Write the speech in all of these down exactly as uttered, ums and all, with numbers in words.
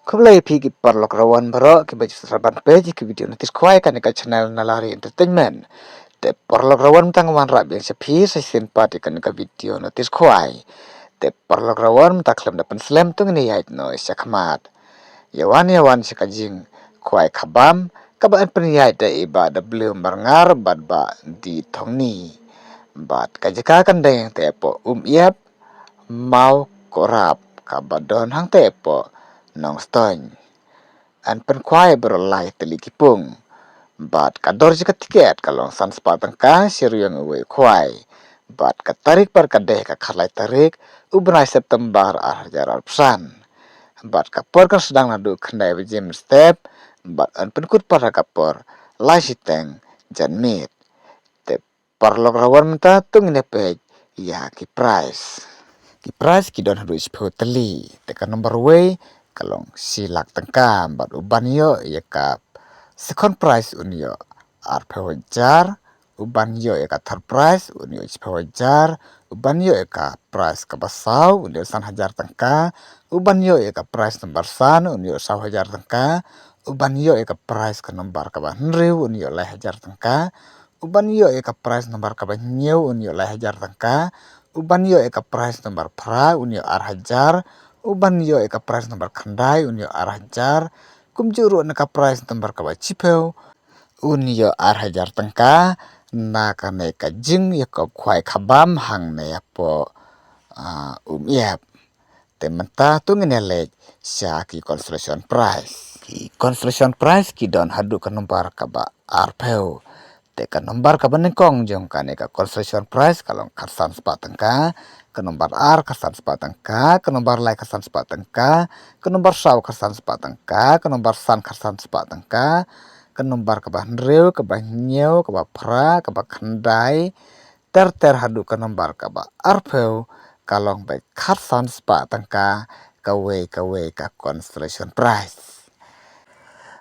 Khublei phi ki paralok rawan baroh ki ba ju sngewbha ban peit ïa ki video notice khwai kane ka channel Nalari Entertainment. Te paralok rawan, mynta nga wanrah biang sha phi sa shisien pat ïa kane ka video notice khwai. Te paralok rawan, mynta khlem da pynslem, to ngin ïaid noh sha khmat. Ïa wan ïa wan sha ka jingkhwai khabam kaba yn pynïaid da i Bah W Marngar bad Bah D Thongni. Bad ka jaka kan dei hangtei hapoh Umïap, Mawkyrwat, kaba don hangtei hapoh Nongstoiñ. Yn pynkhwai baroh lai tylli ki pung. Bad ka dor jong ka tiket ka long san spah tyngka shi ryong uwei u khwai. Bad ka tarik pat ka dei ha ka khatlai tarik u bnai September ar hajar arphew san. Bad ka por kan sdang naduh khyndai baje mynstep bad yn pynkut pat ha ka por lai shiteng janmiet. Te paralok rawan, mynta to ngin ïa peit ïa ki prize. Ki prize ki don haduh shiphew tylli. Te ka nombar wei ka long shi lak tyngka bad uban ïoh ïa ka second prize un ïoh arphew hajar, uban ïoh ïa ka third prize un ïoh shiphew hajar, uban ïoh ïa ka prize kaba saw un ïoh san hajar tyngka, uban ïoh ïa ka prize nombar san un ïoh saw hajar tyngka, uban ïoh ïa ka prize ka nombar kaba hynriew un ïoh lai hajar tyngka, uban ïoh ïa ka prize nombar kaba hynñiew un ïoh lai hajar tyngka, uban ïoh ïa ka prize nombar phra un ïoh ar hajar, uban ïoh ïa ka prize nombar khyndai un ïoh ar hajar, kumjuh ruh na ka prize nombar kaba shiphew un ïoh ar hajar tyngka na kane ka jingïakob khwai khabam hangne hapoh, ah, Umïap. Te mynta to ngin ïa leit sha ki consolation prize. Ki consolation prize ki don haduh ka nombar kaba arphew. Te ka nombar kaba nyngkong jong kane ka consolation prize ka long khatsan spah tyngka, ka nombar ar khatsan spah tyngka, ka nombar lai khatsan spah tyngka, ka nombar saw khatsan spah tyngka, ka nombar san khatsan spah tyngka, ka nombar kaba hynriew, kaba hynñiew, kaba phra, kaba khyndai, ter ter haduh ka nombar kaba arphew ka long beit khatsan spah tyngka kawei kawei ka consolation prize.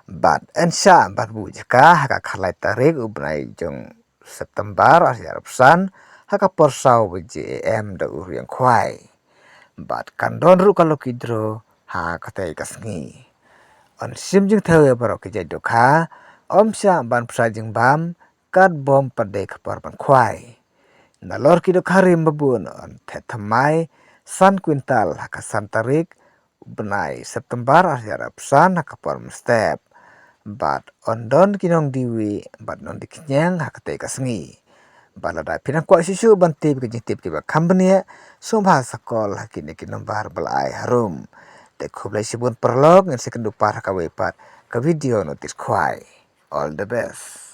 Bad yn shah ban buh jaka ha ka khatlai tarik u bnai jong September ar hajar arphew san ha ka por saw baje A M da u riang khwai. Bad kan don ruh ka lucky draw ha katei ka sngi. Yn shim jingthew ïa baroh ki jait dohkha, ym shah ban pynshai jingbam, kat bym pat dei ka por ban khwai. Nalor ki dohkha rim babun yn thied thymmai san kwintal ha ka san tarik bnai September ar hajar arphew san ha ka por mynstep. Bad yn don ki nongdie wieh bad nongdie khñiang ha katei ka sngi. Bad lada phi nang kwah shuh shuh ban tip ki jingtip kiba kham bniah, sngewbha sa call ha kine ki nombar ba la ai harum. Te khublei shibun paralok, ngin sa ïakynduh pat ha kawei pat ka video notice khwai. All the best.